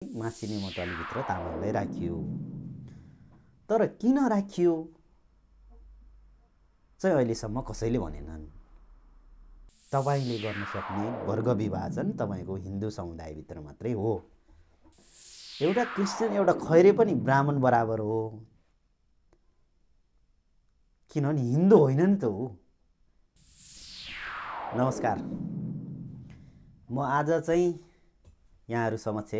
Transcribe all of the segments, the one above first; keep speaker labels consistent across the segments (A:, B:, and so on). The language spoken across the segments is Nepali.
A: मासिने मतलीभित्र तामाङलाई राखियो। तर किन राखियो चाहिँ अहिलेसम्म कसैले भनेनन्। तपाईले गर्न सक्ने वर्ग विभाजन तपाईको हिन्दू समुदायभित्र मात्रै हो। एउटा क्रिस्चियन एउटा खैरे पनि ब्राह्मण बराबर हो, किनभने हिन्दू होइन नि त हो। नमस्कार, म आज चाहिँ यहाँहरू समक्ष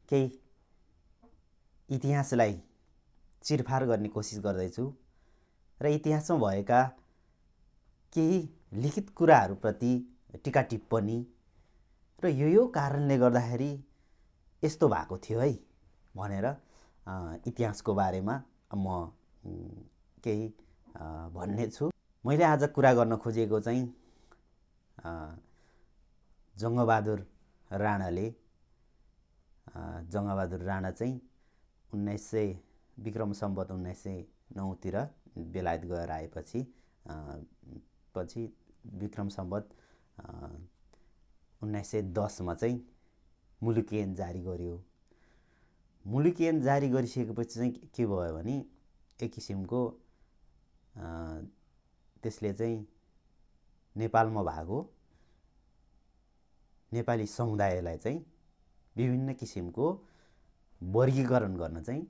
A: केही इतिहासलाई चिरफार गर्ने कोसिस गर्दैछु र इतिहासमा भएका केही लिखित कुराहरूप्रति टीका टिप्पणी र यो कारणले गर्दाखेरि यस्तो भएको थियो है भनेर इतिहासको बारेमा म केही भन्ने छु। मैले आज कुरा गर्न खोजेको चाहिँ जङ्गबहादुर राणा चाहिँ 1900 विक्रम सम्वत 1909 तिर बेलायत गएर आएपछि पछि विक्रम सम्वत 1910 मा चाहिँ मुलुकी ऐन जारी गर्यो। मुलुकी ऐन जारी गरिसकेपछि चाहिँ के भयो भने एक किसिमको त्यसले चाहिँ नेपालमा भएको नेपाली समुदायलाई चाहिँ विभिन्न किसिमको वर्गीकरण गर्न चाहिँ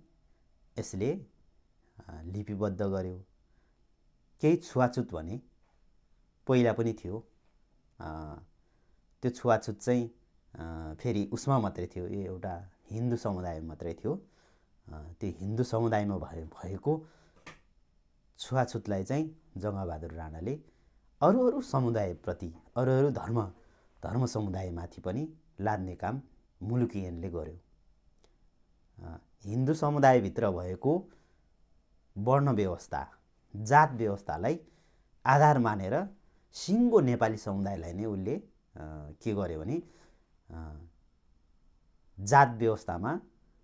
A: यसले लिपिबद्ध गर्यो। केही छुवाछुत भने पहिला पनि थियो। त्यो छुवाछुत चाहिँ फेरि उसमा मात्रै थियो, यो एउटा हिन्दू समुदायमा मात्रै थियो। त्यो हिन्दू समुदायमा भएको छुवाछुतलाई चाहिँ जङ्गबहादुर राणाले अरू समुदायप्रति अरू धर्म समुदायमाथि पनि लाद्ने काम मुलुकी ऐनले गर्यो। हिन्दू समुदायभित्र भएको वर्ण व्यवस्था, जात व्यवस्थालाई आधार मानेर सिङ्गो नेपाली समुदायलाई नै उसले के गर्यो भने जात व्यवस्थामा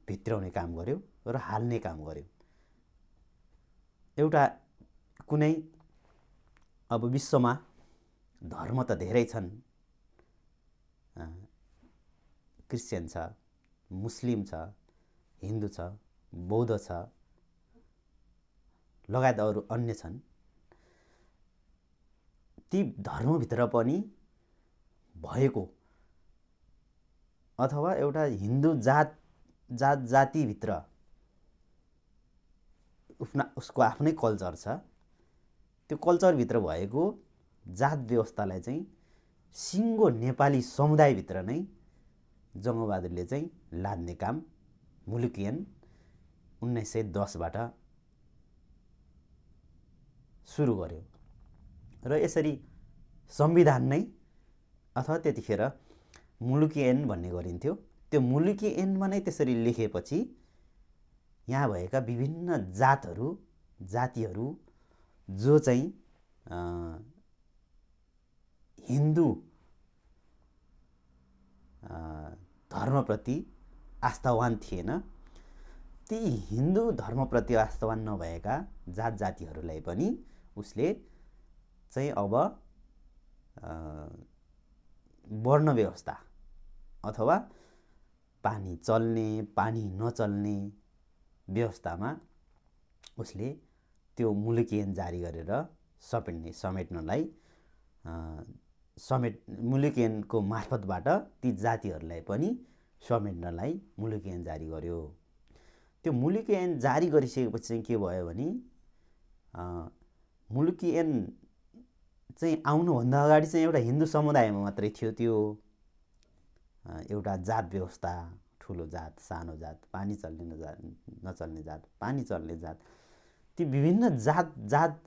A: भित्राउने काम गर्यो र हाल्ने काम गर्यो। एउटा कुनै अब विश्वमा धर्म त धेरै छन्, क्रिस्चियन छ, मुस्लिम छ, हिन्दू छ, बौद्ध छ, लगायत अरू अन्य छन्। ती धर्मभित्र पनि भएको अथवा एउटा हिन्दू जातिभित्र उसको आफ्नै कल्चर छ। त्यो कल्चरभित्र भएको जात व्यवस्थालाई चाहिँ सिङ्गो नेपाली समुदायभित्र नै जङ्गबहादुरले चाहिँ लाद्ने काम मुलुकी ऐन 1910 बाट सुरु गर्यो। र यसरी संविधान नै अथवा त्यतिखेर मुलुकी ऐन भन्ने गरिन्थ्यो। त्यो मुलुकी ऐनमा नै त्यसरी लेखेपछि यहाँ भएका विभिन्न जातिहरू जो चाहिँ हिन्दू धर्मप्रति आस्थावान थिएन, ती हिन्दू धर्मप्रति आस्थावान नभएका जातिहरूलाई पनि उसले चाहिँ अब वर्ण व्यवस्था अथवा पानी चल्ने पानी नचल्ने व्यवस्थामा उसले त्यो मुलुकी ऐन जारी गरेर समेट्नलाई मुलुकी ऐनको मार्फतबाट ती जातिहरूलाई पनि समेट्नलाई मुलुकी ऐन जारी गर्यो। त्यो मुलुकी ऐन जारी गरिसकेपछि चाहिँ के भयो भने मुलुकी ऐन चाहिँ आउनुभन्दा अगाडि चाहिँ एउटा हिन्दू समुदायमा मात्रै थियो। त्यो एउटा जात व्यवस्था, ठुलो जात, सानो जात, पानी चल्ने नचल्ने जात, पानी चल्ने जात, ती विभिन्न जात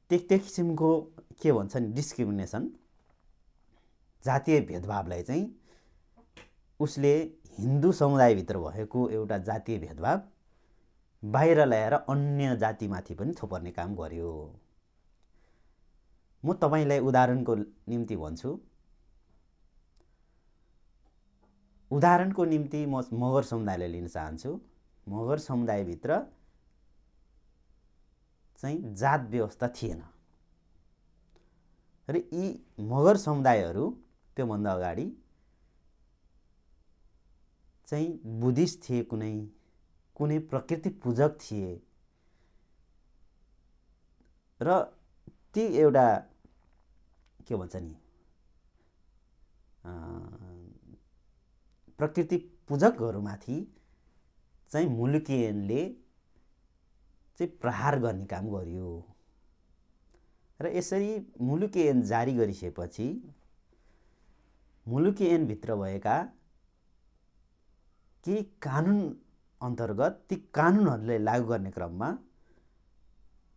A: त्यो किसिमको के भन्छ नि डिस्क्रिमिनेसन, जातीय भेदभावलाई चाहिँ उसले हिन्दू समुदायभित्र भएको एउटा जातीय भेदभाव बाहिर ल्याएर अन्य जातिमाथि पनि थोपर्ने काम गर्यो। म तपाईलाई उदाहरणको निम्ति भन्छु। उदाहरणको निम्ति म मगर समुदायलाई लिन चाहन्छु। मगर समुदायभित्र चाहिँ जात व्यवस्था थिएन र यी मगर समुदायहरू त्योभन्दा अगाडि चाहिँ बुद्धिस्ट थिए, कुनै प्रकृति पूजक थिए र ती एउटा के भन्छ नि प्रकृति पूजकहरूमाथि चाहिँ मुलुकियनले चाहिँ प्रहार गर्ने काम गर्यो र यसरी मुलुकियन जारी गरिसकेपछि मुलुकियनभित्र भएका केही कानुन अन्तर्गत ती कानुनहरूलाई लागू गर्ने क्रममा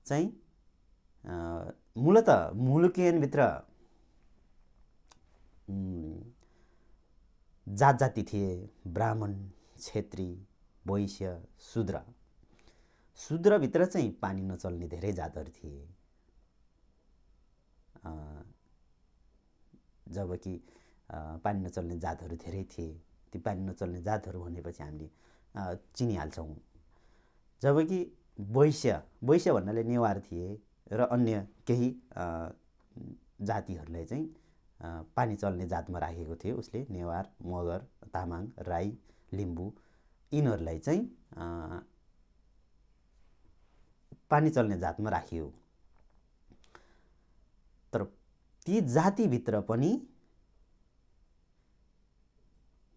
A: चाहिँ मूलत मुलुकियनभित्र जात जाति थिए, ब्राह्मण, क्षेत्री, वैश्य, शूद्र। शूद्रभित्र चाहिँ पानी नचल्ने धेरै जातहरू थिए, जबकि पानी नचल्ने जातहरू धेरै थिए। ती पानी नचल्ने जातहरू भनेपछि हामीले चिनिहाल्छौँ। जबकि वैश्य भन्नाले नेवार थिए र अन्य केही जातिहरूलाई चाहिँ पानी चल्ने जातमा राखेको थियो उसले। नेवार, मगर, तामाङ, राई, लिम्बू यिनीहरूलाई चाहिँ पानी चल्ने जातमा राखियो। तर ती जातिभित्र पनि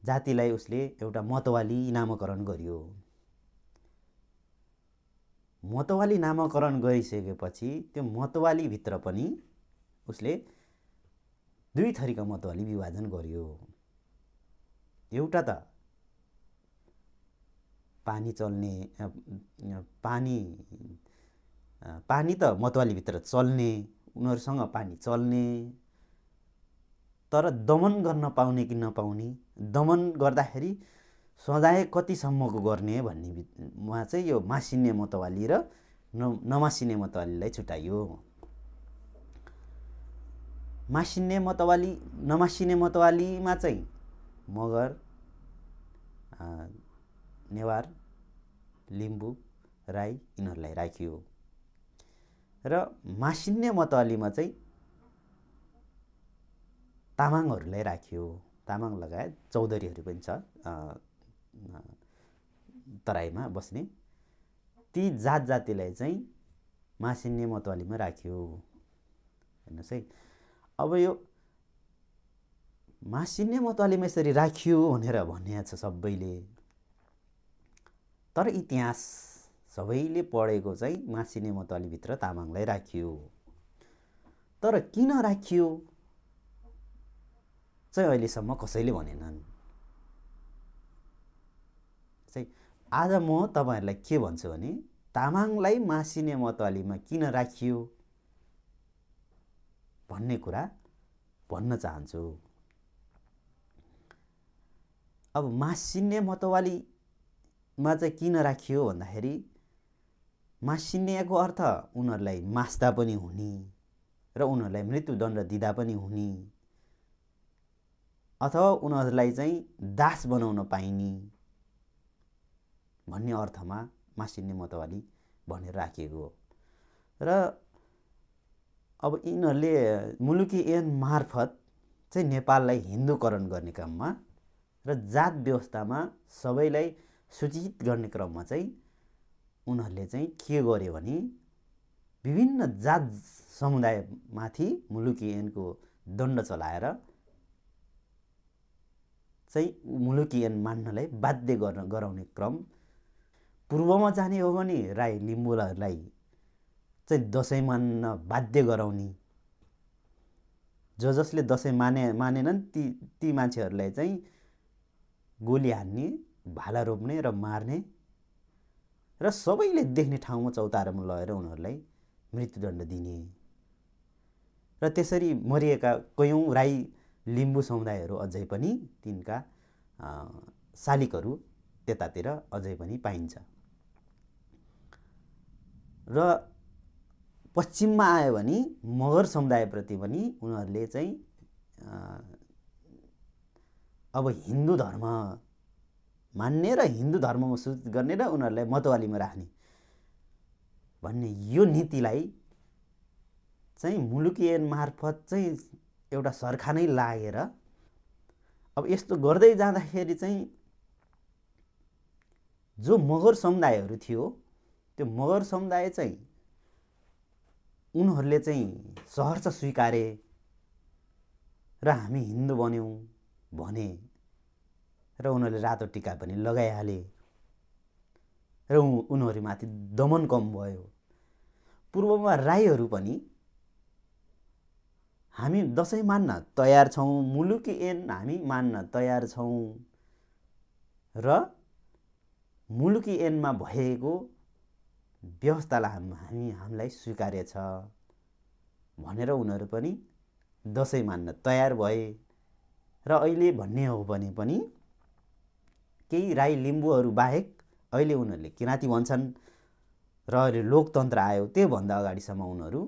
A: जातिलाई उसले एउटा मतवाली नामकरण गरियो। मतवाली नामकरण गरिसकेपछि त्यो मतवालीभित्र पनि उसले दुई थरीका मतवाली विभाजन गरियो। एउटा त पानी चल्ने पानी त मतवालीभित्र चल्ने, उनीहरूसँग पानी चल्ने, तर दमन गर्न पाउने कि नपाउने, दमन गर्दाखेरि सजाय कतिसम्मको गर्ने भन्नेमा चाहिँ यो मासिन्ने मतवाली र नमासिन्ने मतवालीलाई छुट्याइयो। मासिन्ने मतवाली नमासिने मतवालीमा चाहिँ मगर, नेवार, लिम्बू, राई यिनीहरूलाई राखियो र मासिन्ने मतवालीमा चाहिँ तामाङहरूलाई राखियो। तामाङ लगायत चौधरीहरू पनि छ तराईमा बस्ने। ती जात जातिलाई चाहिँ मासिन्ने मतवालीमा राखियो। हेर्नुहोस् है, अब यो मासिन्ने मतवालीमा यसरी राखियो भनेर भनिएको छ सबैले, तर इतिहास सबैले पढेको चाहिँ मासिन्ने मतवालीभित्र तामाङलाई राखियो। तर किन राखियो चाहिँ अहिलेसम्म कसैले भनेनन्। चाहिँ आज म तपाईहरुलाई के भन्छु भने तामाङलाई मासिन्ने मतवालीमा किन राखियो भन्ने कुरा भन्न चाहन्छु। अब मासिन्ने मतवालीमा चाहिँ किन राखियो भन्दाखेरि मासिन्नेको अर्थ उनीहरूलाई मास्दा पनि हुने र उनीहरूलाई मृत्युदण्ड दिदा पनि हुने अथवा उनीहरूलाई चाहिँ दास बनाउन पाइने भन्ने अर्थमा मासिन्ने मतवाली भनेर राखिएको हो। र अब यिनीहरूले मुलुकी ऐन मार्फत चाहिँ नेपाललाई हिन्दूकरण गर्ने क्रममा र जात व्यवस्थामा सबैलाई सूचित गर्ने क्रममा चाहिँ उनीहरूले चाहिँ के गर्यो भने विभिन्न जात समुदायमाथि मुलुकी ऐनको दण्ड चलाएर चाहिँ मुलुकी ऐन मान्नलाई बाध्य गराउने क्रम। पूर्वमा जाने हो भने राई लिम्बूहरूलाई चाहिँ दशैं मान्न बाध्य गराउने, जसले दशैं मानेनन् ती मान्छेहरूलाई चाहिँ गोली हान्ने, भाला रोप्ने र मार्ने र सबैले देख्ने ठाउँमा चौतारामा लगेर उनीहरूलाई मृत्युदण्ड दिने। र त्यसरी मरिएका कयौं राई लिम्बू समुदायहरू अझै पनि तिनका शालिकहरू त्यतातिर अझै पनि पाइन्छ। र पश्चिममा आयो भने मगर समुदायप्रति पनि उनीहरूले चाहिँ अब हिन्दू धर्म मान्ने र हिन्दू धर्ममा सूचित गर्ने र उनीहरूलाई मतवालीमा राख्ने भन्ने यो नीतिलाई चाहिँ मुलुकी ऐन मार्फत चाहिँ एउटा सरखानै लागेर अब यस्तो गर्दै जाँदाखेरि चाहिँ जो मगर समुदायहरू थियो त्यो मगर समुदाय चाहिँ उनीहरूले चाहिँ सहर्ष स्वीकारे र हामी हिन्दू बन्यौँ भने र उनीहरूले रातो टिका पनि लगाइहाले र उनीहरूमाथि दमन कम भयो। पूर्वमा राईहरू पनि हामी दसैँ मान्न तयार छौँ, मुलुकी ऐन हामी मान्न तयार छौँ र मुलुकी ऐनमा भएको व्यवस्थालाई हामीलाई स्वीकार्य छ भनेर उनीहरू पनि दसैँ मान्न तयार भए। र अहिले भन्ने हो भने पनि केही राई लिम्बूहरू बाहेक अहिले उनीहरूले किराँती भन्छन् र अहिले लोकतन्त्र आयो त्योभन्दा अगाडिसम्म उनीहरू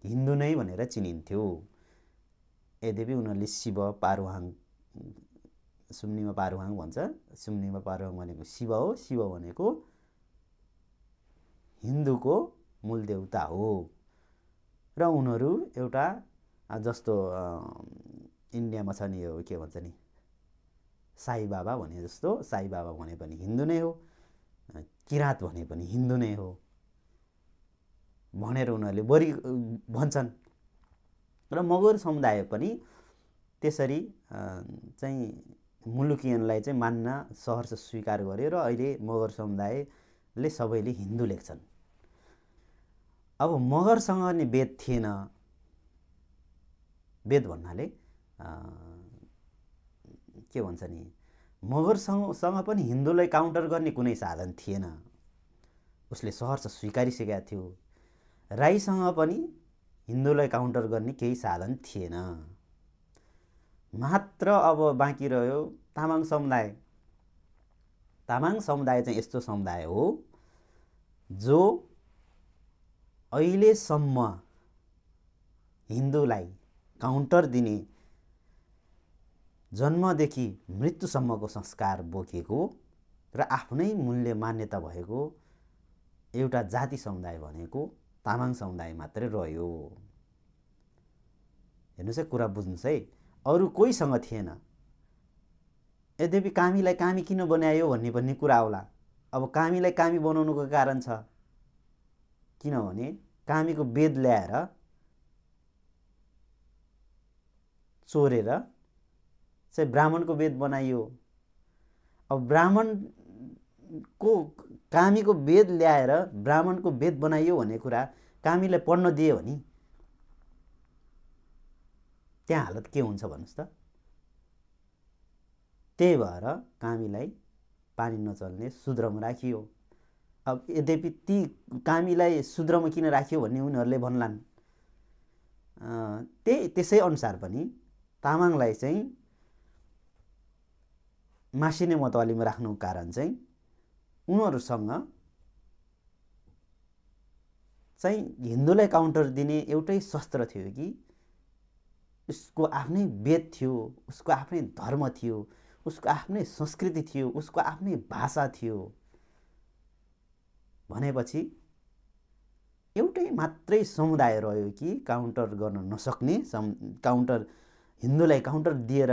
A: हिन्दू नै भनेर चिनिन्थ्यो। यद्यपि उनीहरूले शिव पारुहाङ, सुम्निमा पारुहाङ भन्छ, सुम्निमा पारुहाङ भनेको शिव हो, शिव भनेको हिन्दूको मूल देवता हो र उनीहरू एउटा जस्तो इन्डियामा छ नि यो के भन्छ नि साई बाबा भने जस्तो, साई बाबा भने पनि हिन्दू नै हो, किराँत भने पनि हिन्दू नै हो भनेर उनीहरूले बढी भन्छन्। र मगर समुदाय पनि त्यसरी चाहिँ मुलुकियनलाई चाहिँ मान्न सहर्ष स्वीकार गर्यो र अहिले मगर समुदायले सबैले हिन्दू लेख्छन्। अब मगरसँग नि वेद थिएन। वेद भन्नाले के भन्छ नि मगरसँग पनि हिन्दूलाई काउन्टर गर्ने कुनै साधन थिएन, उसले सहर्ष स्वीकारिसकेका थियो। राईसँग पनि हिन्दूलाई काउन्टर गर्ने केही साधन थिएन। मात्र अब बाँकी रह्यो तामाङ समुदाय। तामाङ समुदाय चाहिँ यस्तो समुदाय हो जो अहिलेसम्म हिन्दूलाई काउन्टर दिने, जन्मदेखि मृत्युसम्मको संस्कार बोकेको र आफ्नै मूल्य मान्यता भएको एउटा जाति समुदाय भनेको तामाङ समुदाय मात्रै रह्यो। हेर्नुहोस् है, कुरा बुझ्नुहोस् है, अरू कोहीसँग थिएन। यद्यपि कामीलाई कामी किन बनायो भन्ने पनि कुरा आउला। अब कामीलाई कामी बनाउनुको कारण छ, किनभने कामीको वेद ल्याएर चोरेर चाहिँ ब्राह्मणको वेद बनाइयो। अब ब्राह्मणको कामीको वेद ल्याएर ब्राह्मणको वेद बनाइयो भन्ने कुरा कामीलाई पढ्न दियो भने त्यहाँ हालत के हुन्छ भन्नुहोस् त। त्यही भएर कामीलाई पानी नचल्ने शूद्रमा राखियो। अब यद्यपि ती कामीलाई शूद्रमा किन राखियो भन्ने उनीहरूले भन्लान्। त्यसै अनुसार पनि तामाङलाई चाहिँ मासिने मतवालीमा राख्नुको कारण चाहिँ उनीहरूसँग चाहिँ हिन्दूलाई काउन्टर दिने एउटै शस्त्र थियो कि उसको आफ्नै वेद थियो, उसको आफ्नै धर्म थियो, उसको आफ्नै संस्कृति थियो, उसको आफ्नै भाषा थियो भनेपछि एउटै मात्रै समुदाय रह्यो कि काउन्टर गर्न नसक्ने, काउन्टर हिन्दूलाई काउन्टर दिएर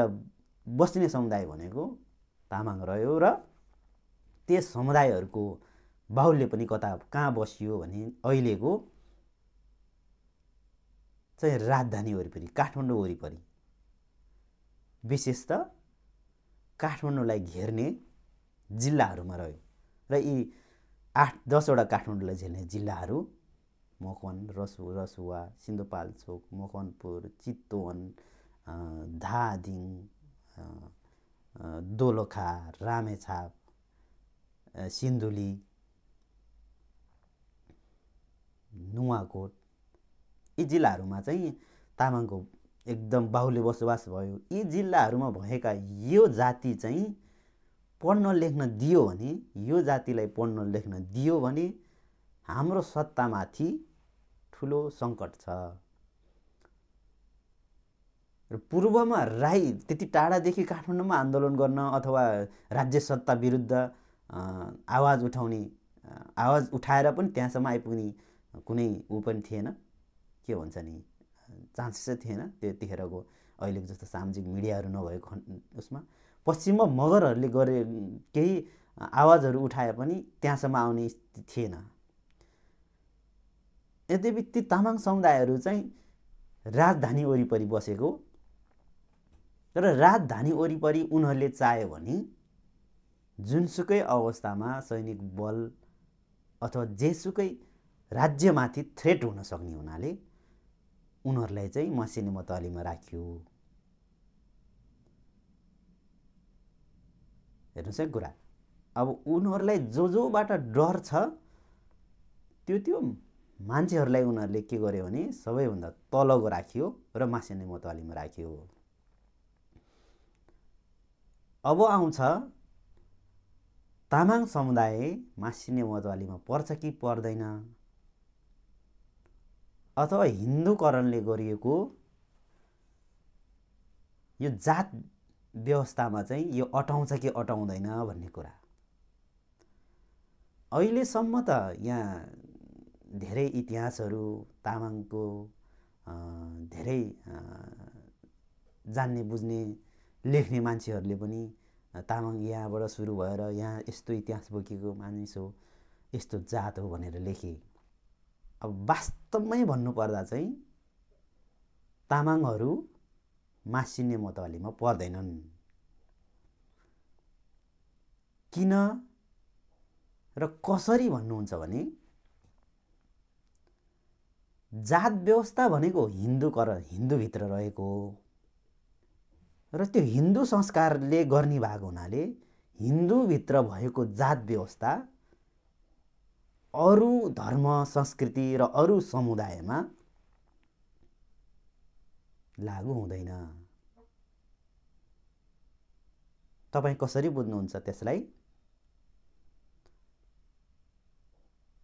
A: बस्ने समुदाय भनेको तामाङ रह्यो। र त्यस समुदायहरूको बाहुल्य पनि कहाँ बसियो भने अहिलेको चाहिँ राजधानी वरिपरि, काठमाडौँ वरिपरि, विशेष त काठमाडौँलाई घेर्ने जिल्लाहरूमा रह्यो। र यी 8-10वटा काठमाडौँलाई झेल्ने जिल्लाहरू मकवान, रसुवा, सिन्धुपाल्चोक, मकवानपुर, चितवन, धादिङ, दोलखा, रामेछाप, सिन्धुली, नुवाकोट, यी जिल्लाहरूमा चाहिँ तामाङको एकदम बाहुल्य बसोबास भयो। यी जिल्लाहरूमा भएका यो जाति चाहिँ पढ्न लेख्न दियो भने, यो जातिलाई पढ्न लेख्न दियो भने हाम्रो सत्तामाथि ठुलो सङ्कट छ। र पूर्वमा राई त्यति टाढादेखि काठमाडौँमा आन्दोलन गर्न अथवा राज्य सत्ता विरुद्ध आवाज उठाएर पनि त्यहाँसम्म आइपुग्ने कुनै ऊ पनि थिएन, के भन्छ नि, चान्सेसै थिएन त्यतिखेरको अहिलेको जस्तो सामाजिक मिडियाहरू नभएको उसमा। पश्चिममा मगरहरूले गरे केही आवाजहरू उठाए पनि त्यहाँसम्म आउने स्थिति थिएन। यद्यपि ती तामाङ समुदायहरू चाहिँ राजधानी वरिपरि बसेको र राजधानी वरिपरि उनीहरूले चाह्यो भने जुनसुकै अवस्थामा सैनिक बल अथवा जेसुकै राज्यमाथि थ्रेट हुन सक्ने हुनाले उनीहरूलाई चाहिँ मसिने मतवालीमा राखियो। हेर्नुहोस् है कुरा, अब उनीहरूलाई जोबाट डर छ त्यो मान्छेहरूलाई उनीहरूले के गर्यो भने सबैभन्दा तलको राखियो र मासिने मतवालीमा राखियो। अब आउँछ तामाङ समुदाय मासिने मतवालीमा पर्छ कि पर्दैन, अथवा हिन्दूकरणले गरिएको यो जात व्यवस्थामा चाहिँ यो अटाउँछ कि अटाउँदैन भन्ने कुरा। अहिलेसम्म त यहाँ धेरै इतिहासहरू तामाङको धेरै जान्ने बुझ्ने लेख्ने मान्छेहरूले पनि तामाङ यहाँबाट सुरु भएर यहाँ यस्तो इतिहास बोकेको मानिस हो, यस्तो जात हो भनेर लेखे। अब वास्तवमै भन्नुपर्दा चाहिँ तामाङहरू मासिने मतवालीमा पर्दैनन्। किन र कसरी भन्नुहुन्छ भने जात व्यवस्था भनेको हिन्दूभित्र रहेको हो र त्यो हिन्दू संस्कारले गर्ने भएको हुनाले हिन्दूभित्र भएको जात व्यवस्था अरू धर्म संस्कृति र अरू समुदायमा लागू हुँदैन। तपाईं कसरी बुझ्नुहुन्छ त्यसलाई?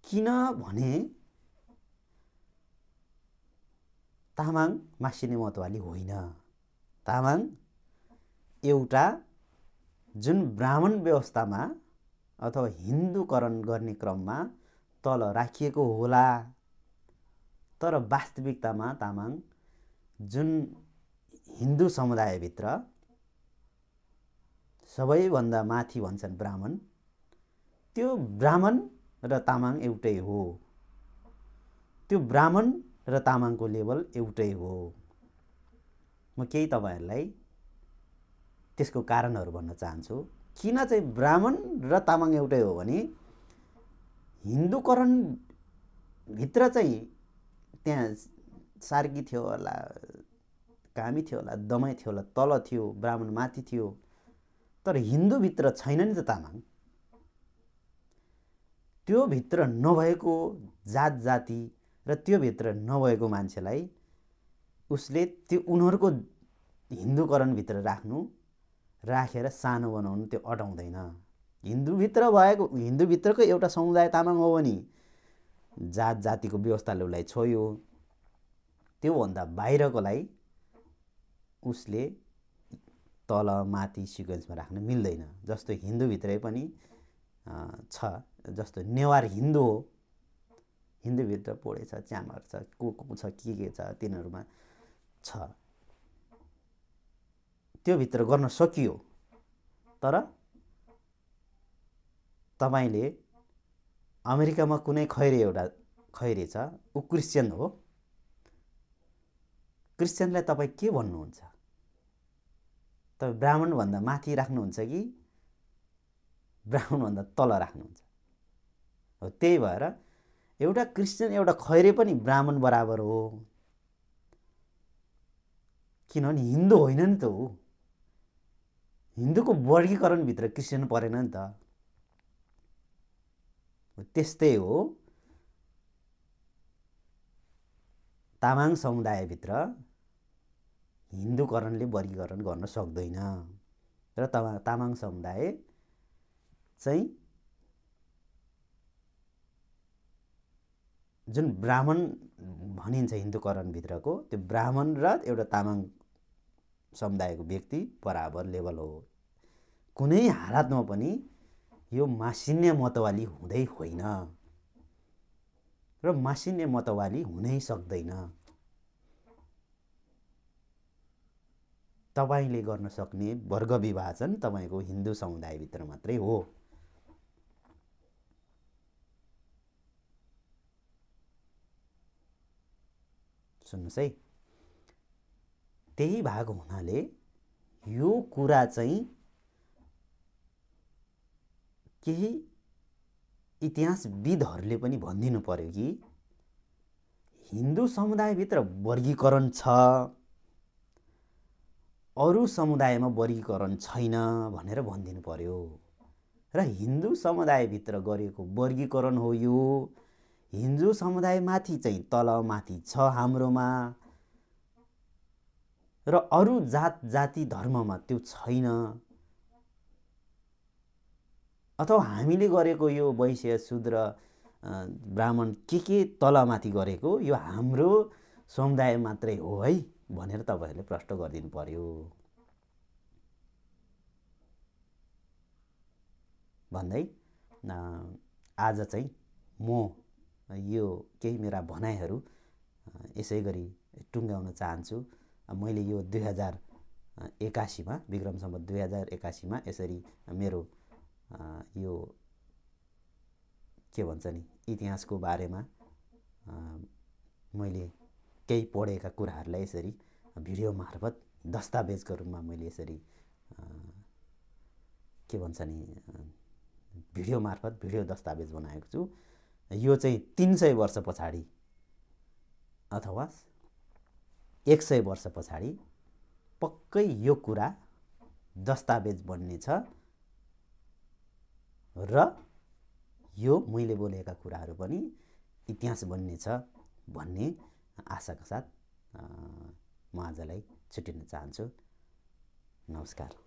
A: किनभने तामाङ मासिने मतवाली होइन। तामाङ एउटा जुन ब्राह्मण व्यवस्थामा अथवा हिन्दूकरण गर्ने क्रममा तल राखिएको होला, तर वास्तविकतामा तामाङ जुन हिन्दू समुदायभित्र सबैभन्दा माथि भन्छन् ब्राह्मण, त्यो ब्राह्मण र तामाङ एउटै हो। त्यो ब्राह्मण र तामाङको लेभल एउटै हो। म केही तपाईँहरूलाई त्यसको कारणहरू भन्न चाहन्छु। किन चाहिँ ब्राह्मण र तामाङ एउटै हो भने हिन्दूकरण भित्र चाहिँ त्यहाँ सार्की थियो होला, कामी थियो होला, दमाई थियो होला, तल थियो, ब्राह्मण माथि थियो, तर हिन्दूभित्र छैन नि त तामाङ। त्यो भित्र नभएको जात जाति र त्यो भित्र नभएको मान्छेलाई उसले त्यो उनीहरूको हिन्दूकरणभित्र राखेर सानो बनाउनु त्यो अटाउँदैन। हिन्दूभित्रको एउटा समुदाय तामाङ हो भने जात जातिको व्यवस्थाले उसलाई छोयो। त्योभन्दा बाहिरकोलाई उसले तल माथि सिक्वेन्समा राख्न मिल्दैन। जस्तो हिन्दूभित्रै पनि छ, जस्तो नेवार हिन्दू हो, हिन्दूभित्र पोडे छ, च्यामर छ, को छ, के छ, तिनीहरूमा छ, त्यो भित्र गर्न सकियो। तर तपाईले अमेरिकामा कुनै एउटा खैरे छ, ऊ क्रिस्चियन हो, क्रिस्चियनलाई तपाईँ के भन्नुहुन्छ? तपाईँ ब्राह्मणभन्दा माथि राख्नुहुन्छ कि ब्राह्मणभन्दा तल राख्नुहुन्छ? हो, त्यही भएर एउटा क्रिस्चियन एउटा खैरे पनि ब्राह्मण बराबर हो, किनभने हिन्दू होइन नि त ऊ। हिन्दूको वर्गीकरणभित्र क्रिस्चियन परेन नि त। त्यस्तै हो तामाङ समुदायभित्र हिन्दूकरणले वर्गीकरण गर्न सक्दैन र तामाङ समुदाय चाहिँ जुन ब्राह्मण भनिन्छ हिन्दूकरणभित्रको, त्यो ब्राह्मण र एउटा तामाङ समुदायको व्यक्ति बराबर लेभल हो। कुनै हालतमा पनि यो मासिन्ने मतवाली हुँदै होइन र मासिन्ने मतवाली हुनै सक्दैन। तपाईले गर्न सक्ने वर्ग विभाजन तपाईको हिन्दू समुदायभित्र मात्रै हो। सुन्नुस् है, त्यही भएको हुनाले यो कुरा चाहिँ केही इतिहासविदहरूले पनि भनिदिनु पर्यो कि हिन्दू समुदायभित्र वर्गीकरण छ, अरू समुदायमा वर्गीकरण छैन भनेर भनिदिनु पर्यो। र हिन्दू समुदायभित्र गरेको वर्गीकरण हो यो। हिन्दू समुदायमाथि चाहिँ तलमाथि छ हाम्रोमा, र अरू जात जाति धर्ममा त्यो छैन। अथवा हामीले गरेको यो वैश्य शूद्र ब्राह्मण के तलमाथि गरेको यो हाम्रो समुदाय मात्रै हो है भनेर तपाईहरूले प्रश्न गरिदिनु पर्यो भन्दै आज चाहिँ म यो केही मेरा भनाइहरू यसै गरी टुङ्ग्याउन चाहन्छु। मैले यो 2081 मा विक्रम सम्वत 2081 मा यसरी मेरो यो के भन्छ नि इतिहासको बारेमा मैले केही पढेका कुराहरूलाई यसरी भिडियो मार्फत दस्तावेजको रूपमा मैले यसरी के भन्छ नि भिडियो मार्फत भिडियो दस्तावेज बनाएको छु। यो चाहिँ 300 वर्ष पछाडि अथवा 100 वर्ष पछाडि पक्कै यो कुरा दस्तावेज बन्नेछ र यो मैले बोलेका कुराहरू पनि इतिहास बन्नेछ भन्ने आशाका साथ म आजलाई छुट्टिन चाहन्छु। नमस्कार।